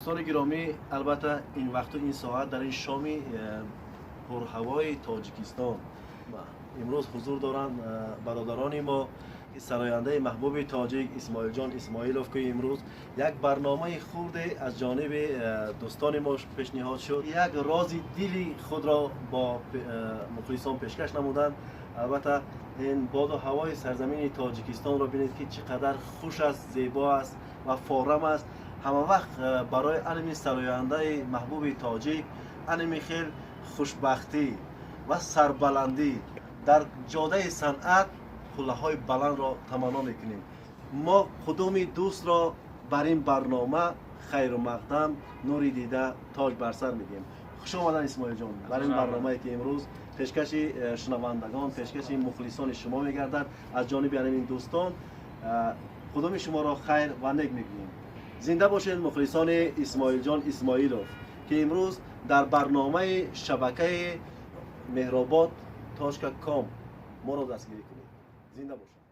Дӯстони гиромӣ, албатта, ин вақту ин соат, дар ин шоми пурҳавои Тоҷикистон имрӯз ҳузур доранд бародарони мо, сарояндаи маҳбуби тоҷик Исмоилҷон Исмоилов, ки имрӯз як барномаи хурде аз ҷониби дӯстони мо пешниҳод шуд, як рози дили худро бо мухлисон пешкаш намуданд. Албатта, ин боду ҳавои сарзамини Тоҷикистонро бинед, ки чӣ қадар хуш аст, зебо аст ва форам аст. Ҳама вақт барои анами сарояндаи маҳбуби тоҷик анами хел хушбахтӣ ва сарбаландӣ дар ҷодаи санъат, қуллаҳои баландро таманно мекунем. Мо қудуми дӯстро бар ин барнома хайру мақдам, нури дида, тоҷ бар сар мегӯем. Хуш омадан, Исмоилҷон, бар ин барномае, ки имрӯз пешкаши шунавандагон, пешкаши мухлисони шумо мегардад аз ҷониби ҳамин дӯстон. Қудуми шуморо хайр ва нек мегӯем. Зинда бошед, мухлисони Исмоилҷон Исмоилов, ки имрӯз дар барномаи шабакаи Меҳробод.ком моро дастгирӣ кунед. Зинда бошед.